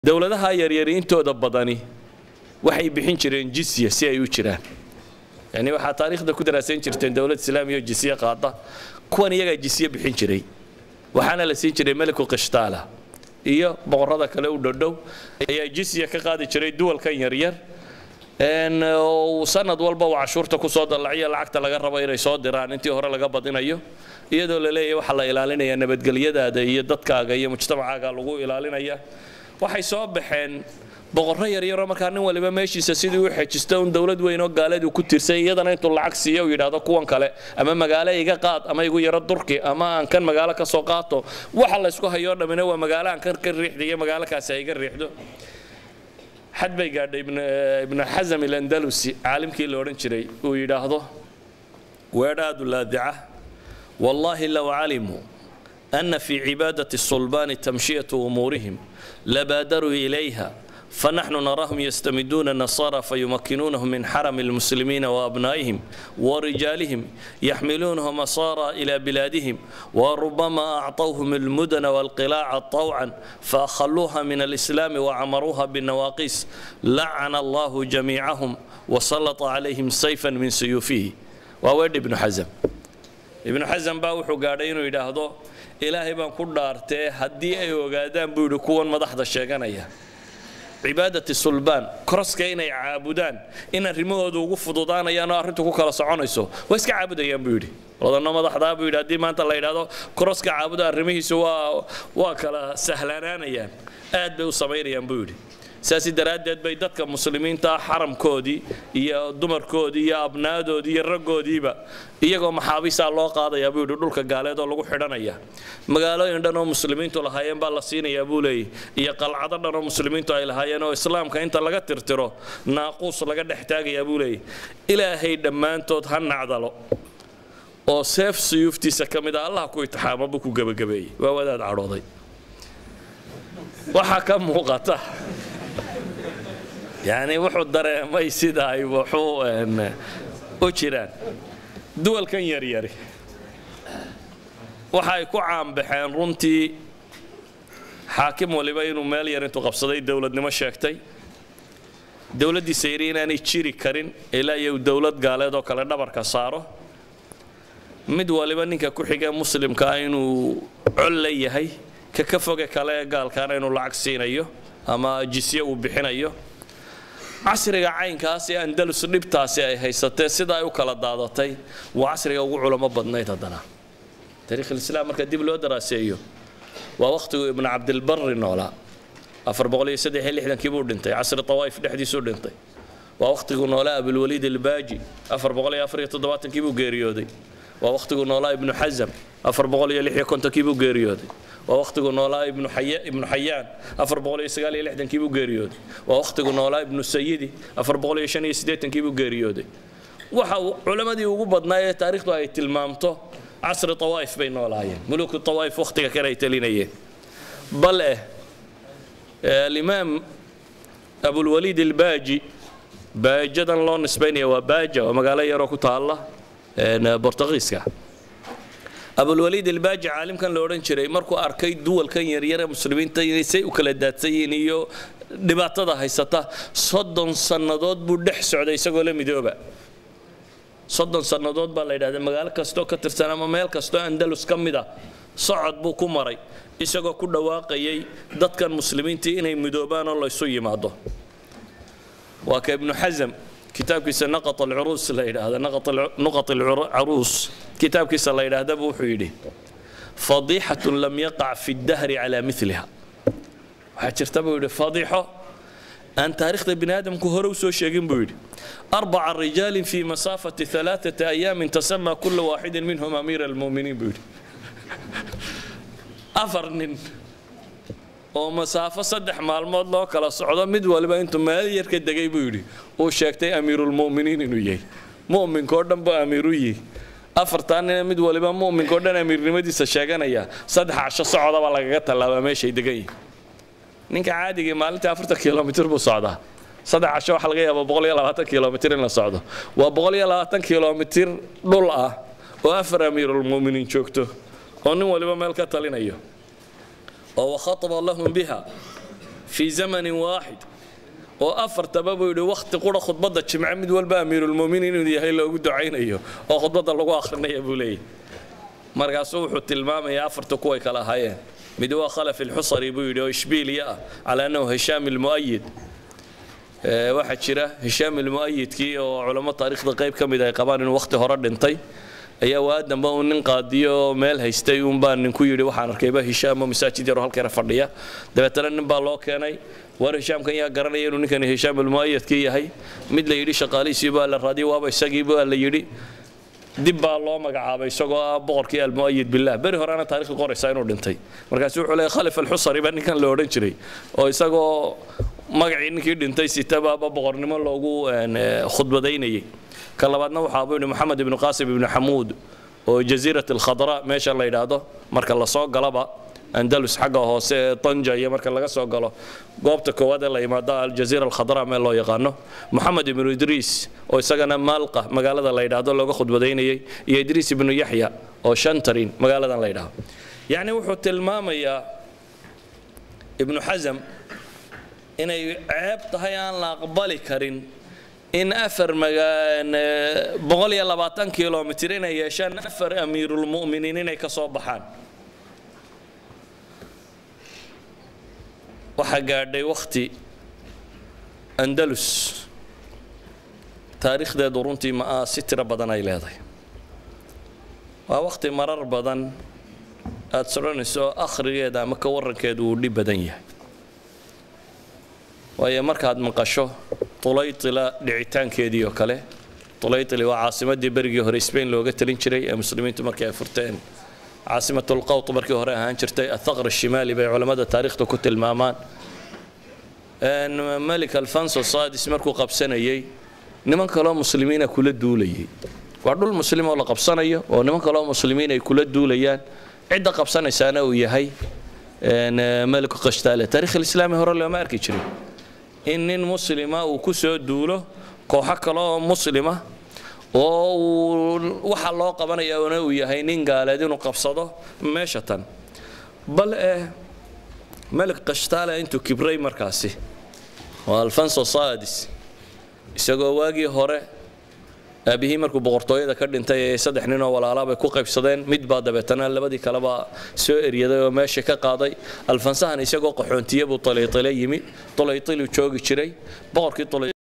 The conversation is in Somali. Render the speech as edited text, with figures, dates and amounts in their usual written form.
Dowladaha yaryari intooda badani waxay bixin jireen jisya si ay u jiraan. Yani waxaa taariikhda ku daraasayn jirteen dowlad islaamiya oo jisye qaada. Kuwan iyagaa jisye bixin jiray, waxaana la siin jiray meliku Qishtaala iyo boqorrada kale u dhodhow ayaa jisya ka qaadi jiray duwalkan yaryar. Sanad walba uu cashuurta kusoo dallaciyo, lacagta laga rabo inay soo diraan intii hore laga badinayo, iyadoo la leeyahay waxaa la ilaalinayaa nabadgelyadaada iyo dadkaaga iyo mujtamacaaga lagu ilaalinaya. Waxay soo baxeen boqorro yaryaroo markaa nin waliba meeshiisa sidii u xejisto un dowlad weyn oo gaaleed uu ku tirsay, iyadana intuu lacag siiyo uu yidhaahdo kuwan kale ama magaalo iga qaad ama igu yaro durki ama aan kan magaalo ka soo qaato. Waxa la isku hayoo dhammina waa magaalo aan kan ka riixda iyo magaalo kaasi ay iga riixdo. Xad bay gaadhay Ibnu Xasam Alandalusi, caalimkii la odhan jiray, uu yidhaahdo weedhaadu laadica: "Wallaahi low calimuu ana fii cibaadati الsulbaani tamshiyatu umuurihim labaadaruu ilayha, فنحن نراهم يستمدون النصارى فيمكنونهم من حرم المسلمين وأبنائهم ورجالهم، يحملونهم أسارى إلى بلادهم، وربما أعطوهم المدن والقلاع طوعا فأخلوها من الإسلام وعمروها بالنواقيس. لعن الله جميعهم وسلط عليهم سيفا من سيوفه." وورد ابن حزم. Ibnu Xasam baa wuxuu gaadhay inuu yidhaahdo: "Ilaahay baan ku dhaartee, haddii ay ogaadaan," buu yidhi, "kuwan madaxda sheeganaya cibaadati sulbaan, koroska inay caabudaan, in arrimahoodu ugu fududaanayaan oo arrintu ku kala soconayso, waa iska caabudayaan," buu yidhi. "Wadano madaxdaa," buu yidhi, "haddii maanta la yidhaahdo koroska caabuda, arrimihiisu waa kala sahlanaanayaan, aad bay u samaynayaan," buu yidhi. "Saasi daraaddeed bay dadka muslimiinta ah xaramkoodii iyo dumarkoodii iyo abnaadoodii iyo raggoodiiba iyagoo maxaabiisaa loo qaadayaa," buu yidhi, "dhulka gaaleed oo lagu xidhanaya. Magaalooyin dhan oo muslimiintu lahaayeen baa la siinayaa," buu leeyay, "iyo qalcado dhan oo muslimiintu ay lahaayeen oo islaamka inta laga tirtiro naaquus laga dhex taagayaa," buu leeyay. "Ilaahay dhammaantood ha nacdalo oo seef suyuuftiisa ka mid a Allah ku itixaamo," buu ku gebagabeeyey. Waa wadaad cadhooday. Waxaa ka muuqata yacni wuxuu dareemay sida ay wuxuu u jiraan. Duwalkan yaryari waxa ay ku caanbaxeen runtii xaakim waliba inuu meel yar intuu qabsaday dowladnimo sheegtay, dowladdiisa yidhi inaanay jiri karin ilaa iyo dowlad gaaleed oo kale dhabarka saaro, mid waliba ninka ku xiga muslimka ah inuu col la yahay, ka foge kale ee gaalkaana inuu lacag siinayo ama jisye uu bixinayo. Casriga caynkaas ee Andalus dhibtaasi ay haysatee, sida ay u kala daadatay, waa casriga ugu culamo badnayd haddana taariikh islaam marka dib loo daraaseeyo. Waa wakhtigu Ibnu Cabdilbarri noolaa, 463-kii buu dhintay, casri tawaa'if dhexdiisuu dhintay. Waa wakhtigu noolaa Abulwaliid Albaaji, 474-kii buu geeriyooday. Waa wakhtigu noolaa Ibnu Xasam, 456-kii buu geeriyooday. Waa wakhtigu noolaa Ibnu Xayaan, 469-kii buu geeriyooday. Waa wakhtigu noolaa Ibnu Sayidi, 485-kii buu geeriyooday. Waxa uu culammadii ugu badnaa ee taariikhdu ay tilmaamto casri tawaa'if bay noolaayeen, muluku tawaa'if wakhtiga kale ay talinayeen. Bal alimaam Abulwaliid Albaaji, baajadan loo nisbaynaya waa Baaja, waa magaalo yaroo ku taalla Bortugiiska. Abulwaliid Albaaji, caalimkan la odhan jiray, markuu arkay duwalkan yaryare muslimiinta inay say u kala daadsan yihiin iyo dhibaatada haysata, 30 sannadood buu dhex socday isagoo la midooba. 30 sannadood baa la yidhahdaa. Magaalo kastoo ka tirsan ama meel kastoo Andalus ka mid ah socod buu ku maray, isagoo ku dhawaaqayay dadkan muslimiintii inay midoobaan oo laysu yimaado. Waa ka Ibnu Xasam kitaabkiisa Naqat Alcuruus la yidhaahda, Nuqat Alcaruus kitaabkiisa la yidhaahdaba, wuxuu yidhi: "Fadiixatun lam yaqac fi ddahri calaa miliha." Waxaa jirta, buu yidhi, fadiixo aan taariikhda bini aadamku hore u soo sheegin, buu yidhi: "Arbaca rijaalin fi masaafati 3 ayaamin tasamaa kula waaxidin minhum amiira almu'miniin," buu yidhi. Afar nin oo masaafo 3 maalmood loo kala socdo, mid waliba intuu meel yar ka degay, buu yidhi, uu sheegtay amiirulmu'miniin inuu yahay, mu'minkoo dhan buu amiiru yihi. Afartaa nina mid waliba mu'minkoo dhan amiirnimadiisa sheeganaya, 3 casho socodaba lagaga tallaabaa meeshay degan yihin. Ninka caadigii maalintii 40 kilomitir buu socdaa. 3 casho waxaa laga yaabaa 120 kilomitir in la socdo. Waa 120 kilomitir dhul ah oo afar amiirulmu'miniin joogto oo nin waliba meel ka talinayo oo wakhataba lahum biha. Fii zamanin waaxid oo afartaba buu yidhi wakhti qura khudbadda jimce mid walba amiirulmu'miniin inuu yahay loogu ducaynayo oo khudbadda lagu akhrinayo buu leeyahy. Markaasuu wuxuu tilmaamayaa afarta kuway kala ahaayeen. Mid waa Khalaf alxusari buu yidhi oo Ishbiiliya ah, calaa annahu Hishaam almu'ayid. Waxaa jira Hishaam almu'ayidkii oo culamo taariikhda qayb ka mid ay qabaan inuu wakhti hore dhintay, ayaa waa dambe uu nin qaadiyo oo meel haystay uunbaa ninku yidhi waxaan arkayba Hishaam oo masaajid yar oo halkeera fadhiya. Dabeetana nin baa loo keenay, war Hishaamkan yaa garanaya inuu ninkani Hishaam almu'ayidkii yahay? Mid la yidhi shaqaalihiisii baa la raadiyay, waaba isagii baa la yidhi. Dib baa loo magacaabay isagoo ah boqorkii almu'ayid billah, beri horena taariikhdu qoraysaa inuu dhintay. Markaasu wuxuu leeyahay Khalif alxusari baa ninkan la odhan jiray oo isagoo magacii ninkii dhintay sitabaaba boqornimo loogu khudbadaynayay. Ka labaadna waxaa buu yidhi Moxamed ibnu Qaasim ibnu Xamuud oo Jasiirat alkhadra meesha la yidhaahdo marka lasoo galaba Andalus xagga hoose ee Tanja iyo marka laga soo galo goobta koowaad ee la yimaado Aljaziira alkhadra meel loo yaqaano, Moxamed ibnu Idriis oo isagana Maalqa magaalada la yidhaahdo looga khudbadaynayay, iyo Idriis ibnu Yaxya oo Shantarin magaaladan la yidhaahdo. Yacni wuxuu tilmaamayaa Ibnu Xasam inay ceeb tahay aan la aqbali karin in afar 120 kilomitir inay yeeshaan afar amiirulmu'miniin inay ka soo baxaan. Waxaa gaadhay wakhti Andalus taariikhdeedu runtii ma'aasi tiro badan ay leedahay. Waa wakhti marar badan aada soconayso akhrigeeda ama ka warrankeedu uu dhib badan yahay, waayo markaad maqasho Tulaytila dhicitaankeedii oo kale. Tulaytili waa caasimaddii berigii hore Spain looga talin jiray ee muslimiintu markii ay furteen caasimatulqawt markii hore ahaan jirtay, athaqr ashimaali bay culammada taariikhda ku tilmaamaan. Malik Alfonso Sadis markuu qabsanayey niman kaloo muslimiina kula duulayay. Waa dhul muslim oo la qabsanayo oo niman kaloo muslimiin ay kula duulayaan, cidda qabsanaysaana uu yahay maliku Qashtaale. Taariikh alislaami hore looma arki jirin in nin muslima uu ku soo duulo kooxo kale oo muslima oo uu waxa loo qabanaya una uu yahay nin gaaleed inuu qabsado meesha tan. Bal malik Qashtaale intuu kibray markaasi waa Alfonso Sadis, isagoo waagii hore aabihii markuu boqortooyada ka dhintay ee saddex nin oo walaalaa bay ku qaybsadeen, mid baa dabeetana labadii kaleba soo eryaday oo meesha ka qaaday. Alfansahan isagoo qaxoontiye buu Tulaytile yimi, Tulaytiluu joogi jiray boqorkii.